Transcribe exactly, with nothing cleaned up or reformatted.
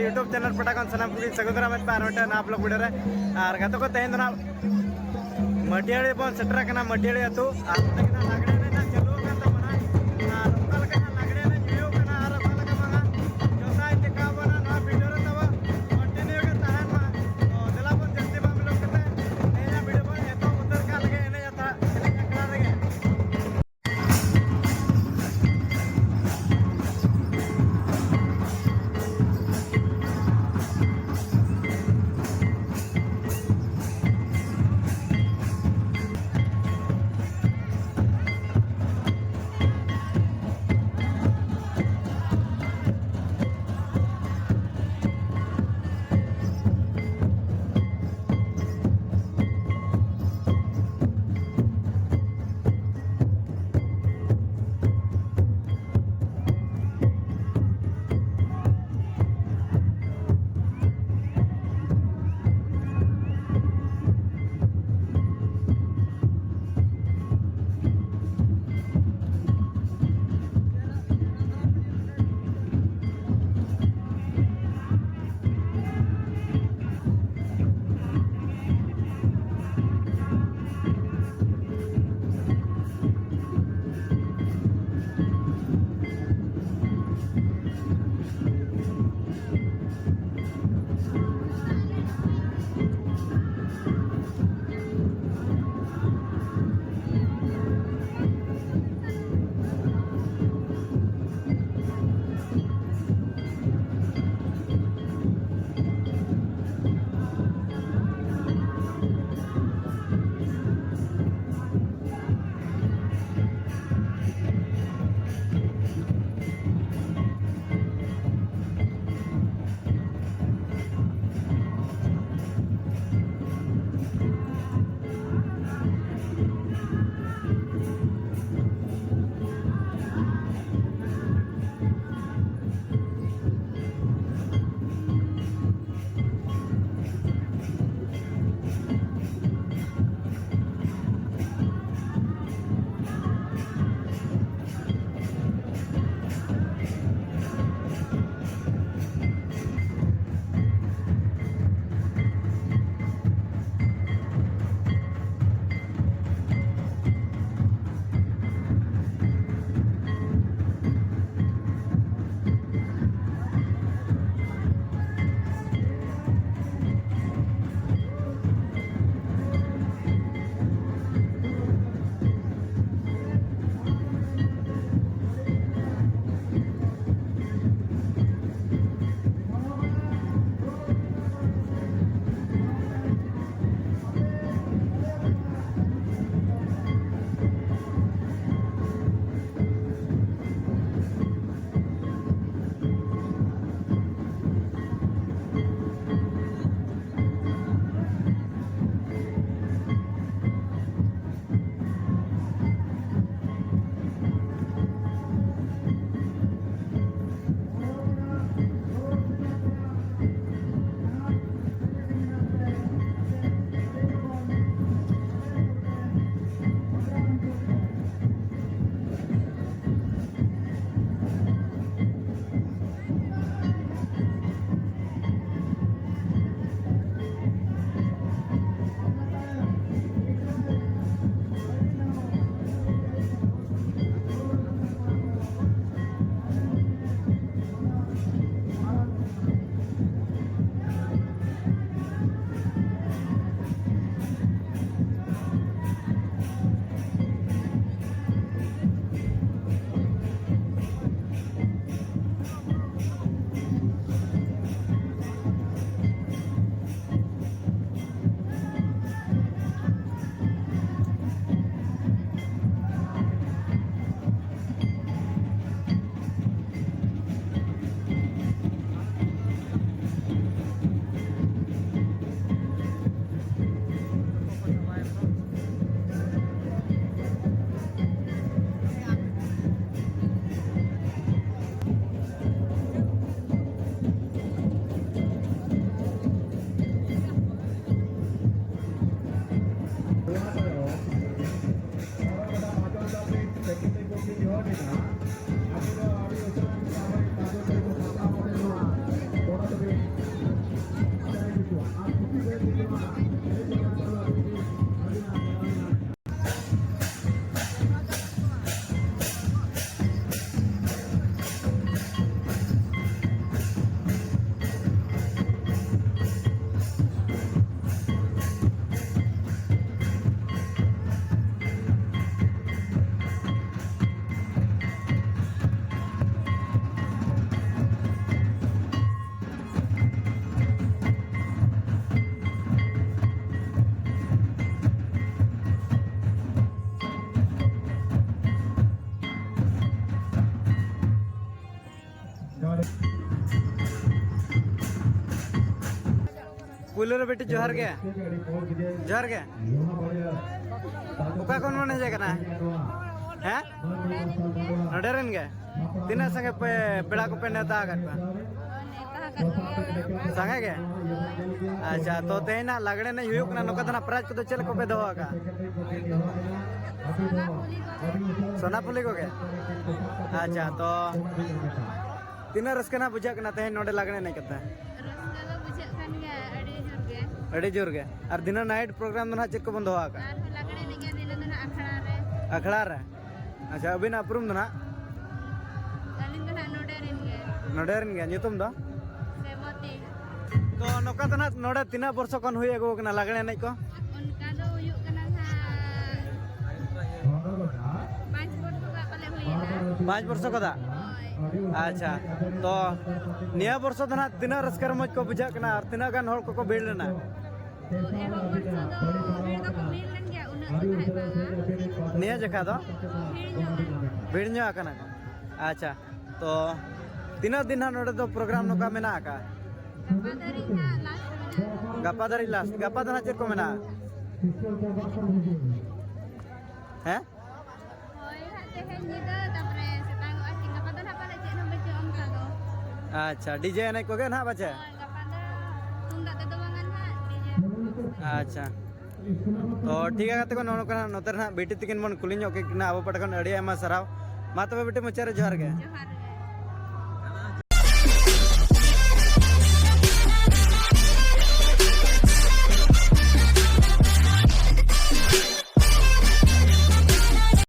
YouTube channel ᱯᱟᱦᱴᱟ ᱠᱷᱚᱱ ᱥᱟᱱᱟᱢ ᱠᱚᱜᱮ ᱥᱟᱹᱜᱩᱱ ᱫᱟᱨᱟᱢ ᱢᱮᱫ ᱯᱮ ᱟᱨ ᱢᱤᱫᱴᱟᱝ ᱱᱟᱣᱟ vlog video ᱨᱮ᱾ ᱟᱨ ᱜᱟᱛᱮ ᱠᱚ, ᱛᱮᱦᱮᱧ ᱫᱚ ᱱᱟᱜ ᱢᱟᱹᱴᱤᱭᱟᱹᱲᱤ ᱵᱚᱱ ᱥᱮᱴᱮᱨ ᱟᱠᱟᱱᱟ, ᱢᱟᱹᱴᱤᱭᱟᱹᱲᱤ ᱟᱹᱛᱩ᱾ ᱟᱨ ᱱᱚᱛᱮ ᱜᱮ ᱱᱟᱜ ᱞᱟᱜᱽᱲᱮ ᱮᱱᱮᱡ ᱱᱟᱜ ᱪᱟᱹᱞᱩ ᱟᱠᱟᱱ ᱛᱟᱵᱚᱱᱟ᱾ ᱟᱨ ᱚᱠᱟ ᱞᱮᱠᱟ ᱱᱟᱜ ᱞᱟᱜᱽᱲᱮ ᱮᱱᱮᱡ ᱦᱩᱭᱩᱜ ᱠᱟᱱᱟ ᱟᱨ ᱚᱠᱟ ᱞᱮᱠᱟ ᱵᱟᱝᱟ, ᱡᱚᱛᱚᱣᱟᱜ ᱤᱧ ᱫᱮᱠᱷᱟᱣ ᱟᱵᱚᱱᱟ᱾ ᱱᱚᱣᱟ video ᱨᱮ ᱛᱟᱵᱚ continue ᱜᱮ ᱛᱟᱦᱮᱱ ᱢᱟ᱾ ᱛᱚ ᱫᱮᱞᱟ ᱵᱚᱱ ᱡᱟᱹᱥᱛᱤ ᱵᱟᱝ ᱵᱤᱞᱚᱢ ᱠᱟᱛᱮ ᱛᱮᱦᱮᱧᱟᱜ video ᱵᱚᱱ ᱮᱛᱚᱦᱚᱵ ᱩᱛᱟᱹᱨ ᱠᱟᱜ ᱞᱮᱜᱮ ᱮᱱᱮᱡ ᱟᱛᱟ-, ᱮᱱᱮᱡ ᱟᱠᱷᱲᱟ ᱨᱮᱜᱮ᱾ ᱯᱩᱭᱞᱩ ᱨᱮ ᱵᱤᱴᱤ ᱡᱚᱦᱟᱨ ᱜᱮ᱾ ᱡᱚᱦᱟᱨ ᱜᱮ᱾ ᱚᱠᱟ ᱠᱷᱚᱱ ᱵᱚᱱ ᱦᱮᱡ ᱟᱠᱟᱱᱟ? ᱦᱮᱸ? ᱱᱚᱰᱮ ᱨᱮᱱ ᱜᱮ? ᱛᱤᱱᱟᱹᱜ ᱥᱟᱸᱜᱮ ᱯᱮ, ᱯᱮᱲᱟ ᱠᱚᱯᱮ ᱱᱮᱣᱛᱟ ᱟᱠᱟᱫ ᱠᱚᱣᱟ? ᱥᱟᱸᱜᱮ ᱜᱮ? ᱟᱪᱪᱷᱟ, ᱛᱚ ᱛᱮᱦᱮᱧ ᱱᱟᱜ ᱞᱟᱜᱽᱲᱮ ᱮᱱᱮᱡ ᱦᱩᱭᱩᱜ ᱠᱟᱱᱟ, ᱱᱚᱝᱠᱟ ᱫᱚ ᱱᱟᱜ prize ᱠᱚᱫᱚ ᱪᱮᱫ ᱞᱮᱠᱟ ᱯᱮ ᱫᱚᱦᱚ ᱟᱠᱟᱫᱼᱟ? ᱥᱚᱱᱟᱯᱩᱞᱤ ᱠᱚᱜᱮ᱾ ᱟᱪᱪᱷᱟ, ᱛᱚ ᱛᱤᱱᱟᱹᱜ ᱨᱟᱹᱥᱠᱟᱹ ᱱᱟᱜ ᱵᱩᱡᱷᱟᱹᱜ ᱠᱟᱱᱟ ᱛᱮᱦᱮᱧ ᱱᱚᱰᱮ ᱞᱟᱜᱽᱲᱮ ᱮᱱᱮᱡ ᱠᱟᱛᱮ? ᱨᱟᱹᱥᱠᱟᱹ ᱫᱚ ᱵᱩᱡᱷᱟᱹᱜ ᱠᱟᱱ ᱜᱮᱭᱟ ᱟᱹᱰᱤ ᱡᱳᱨ ᱜᱮ᱾ ᱟᱹᱰᱤ ᱡᱳᱨ ᱜᱮ᱾ ᱟᱨ ᱫᱤᱱᱟᱹ night program ᱫᱚ ᱱᱟᱜ ᱪᱮᱫ ᱠᱚᱵᱚᱱ ᱫᱚᱦᱚ ᱟᱠᱟᱫᱼᱟ? ᱟᱨᱦᱚᱸ ᱞᱟᱜᱽᱲᱮ ᱮᱱᱮᱡ ᱜᱮ ᱫᱤᱱᱟᱹ ᱫᱚ ᱱᱟᱜ ᱟᱠᱷᱲᱟ ᱨᱮ᱾ ᱟᱠᱷᱲᱟ ᱨᱮ? ᱟᱪᱪᱷᱟ, ᱟᱹᱵᱤᱱᱟᱜ ᱩᱯᱨᱩᱢ ᱫᱚ ᱱᱟᱜ? ᱟᱹᱞᱤᱧ ᱫᱚ ᱱᱟᱜ ᱱᱚᱰᱮ ᱨᱮᱱ ᱜᱮ᱾ ᱱᱚᱰᱮ ᱨᱮᱱ ᱜᱮ᱾ ᱧᱩᱛᱩᱢ ᱫᱚ? ᱥᱮᱵᱚᱛᱤ᱾ ᱛᱚ ᱱᱚᱝᱠᱟ ᱫᱚ ᱱᱟᱜ ᱱᱚᱰᱮ ᱛᱤᱱᱟᱹᱜ ᱵᱚᱨᱥᱚ ᱠᱷᱚᱱ ᱦᱩᱭ ᱟᱹᱜᱩ ᱟᱠᱟᱱᱟ ᱞᱟᱜᱽᱲᱮ ᱮᱱᱮᱡ ᱠᱚ? ᱚᱱᱠᱟ ᱫᱚ ᱦᱩᱭᱩᱜ ᱠᱟᱱᱟ ᱱᱟᱜ ᱯᱟᱸᱪ ᱵᱚᱨᱥᱚ ᱜᱟᱱ ᱯᱟᱞᱮ ᱦᱩᱭ ᱮᱱᱟ᱾ ᱯᱟᱸᱪ ᱵᱚᱨᱥᱚ ᱠᱷᱚᱱᱟᱜ? ᱦᱳᱭ᱾ ᱟᱪᱪᱷᱟ, ᱛᱚ ᱱᱤᱭᱟᱹ ᱵᱚᱨᱥᱚ ᱫᱚ ᱱᱟᱜ ᱛᱤᱱᱟᱹᱜ ᱨᱟᱹᱥᱠᱟᱹ ᱨᱚᱢᱚᱡᱽ ᱠᱚ ᱵᱩᱡᱷᱟᱹᱜ ᱠᱟᱱᱟ ᱟᱨ ᱛᱤᱱᱟᱹᱜ ᱜᱟᱱ ᱦᱚᱲ ᱠᱚᱠᱚ ᱵᱷᱤᱲ ᱞᱮᱱᱟ? ᱛᱚ ᱮᱦᱚᱵ ᱵᱚᱨᱥᱚ ᱫᱚ ᱵᱷᱤᱲ ᱫᱚᱠᱚ ᱵᱷᱤᱲ ᱞᱮᱱ ᱜᱮᱭᱟ, ᱩᱱᱟᱹᱜ ᱫᱚ ᱛᱟᱦᱮᱸ ᱵᱟᱝᱟ᱾ ᱱᱤᱭᱟᱹ ᱡᱚᱠᱷᱟ ᱫᱚ? ᱵᱷᱤᱲ ᱧᱚᱜ ᱞᱮᱱ ᱜᱮᱭᱟ᱾ ᱵᱷᱤᱲ ᱧᱚᱜ ᱟᱠᱟᱱᱟ ᱠᱚ᱾ ᱟᱪᱪᱷᱟ, ᱛᱚ ᱛᱤᱱᱟᱹᱜ ᱫᱤᱱ ᱦᱟᱸᱜ ᱱᱚᱰᱮ ᱫᱚ program ᱱᱚᱝᱠᱟ ᱢᱮᱱᱟᱜ ᱟᱠᱟᱫᱼᱟ? ᱜᱟᱯᱟ ᱫᱷᱟᱹᱨᱤᱡ ᱦᱟᱸᱜ last ᱢᱮᱱᱟᱜᱼᱟ᱾ ᱜᱟᱯᱟ ᱫᱷᱟᱹᱨᱤᱡ last᱾ ᱜᱟᱯᱟ ᱫᱚ ᱦᱟᱸᱜ ᱪᱮᱫ ᱠᱚ ᱢᱮᱱᱟᱜᱼᱟ? ᱦᱮᱸ? ᱦᱳᱭ ᱦᱟᱸᱜ ᱛᱮᱦᱮᱧ ᱧᱤᱫᱟᱹ, ᱛᱟᱯᱚᱨᱮ ᱥᱮᱛᱟᱜᱚᱜᱼᱟ ᱪᱮ ᱜᱟᱯᱟ ᱫᱚ ᱱᱟᱦᱟᱜ ᱯᱟᱞᱮ ᱪᱮᱫ ᱦᱚᱸ ᱵᱟᱹᱪᱩᱜᱼᱟ ᱚᱱᱠᱟ ᱫᱚ᱾ ᱟᱪᱪᱷᱟ, DJ ᱮᱱᱮᱡ ᱠᱚᱜᱮ ᱱᱟᱦᱟᱜ ᱯᱟᱪᱮ? ᱦᱳᱭ, ᱜᱟᱯᱟ ᱫᱚ ᱛᱩᱢᱫᱟᱜ ᱛᱮᱫᱚ ᱵᱟᱝᱟ ᱱᱟᱦᱟᱜ, DJ᱾ ᱟᱪᱪᱷᱟ, ᱛᱚ ᱴᱷᱤᱠ ᱜᱮᱭᱟ ᱜᱟᱛᱮ ᱠᱚ, ᱱᱚᱜᱼᱚ ᱱᱚᱝᱠᱟ ᱱᱟᱦᱟᱜ ᱱᱚᱛᱮ ᱨᱮ ᱱᱟᱦᱟᱜ ᱵᱤᱴᱤ ᱛᱤᱠᱤᱱ ᱵᱚᱱ ᱠᱩᱞᱤ ᱧᱚᱜ ᱠᱮᱫ ᱠᱤᱱᱟ ᱟᱵᱚ ᱯᱟᱦᱴᱟ ᱠᱷᱚᱱ᱾ ᱟᱹᱰᱤ ᱟᱭᱢᱟ ᱥᱟᱨᱦᱟᱣ᱾ ᱢᱟ ᱛᱚᱵᱮ ᱵᱤᱴᱤ, ᱢᱩᱪᱟᱹᱫ ᱨᱮ ᱡᱚᱦᱟᱨ ᱜᱮ᱾ ᱡᱚᱦᱟᱨ ᱜᱮ᱾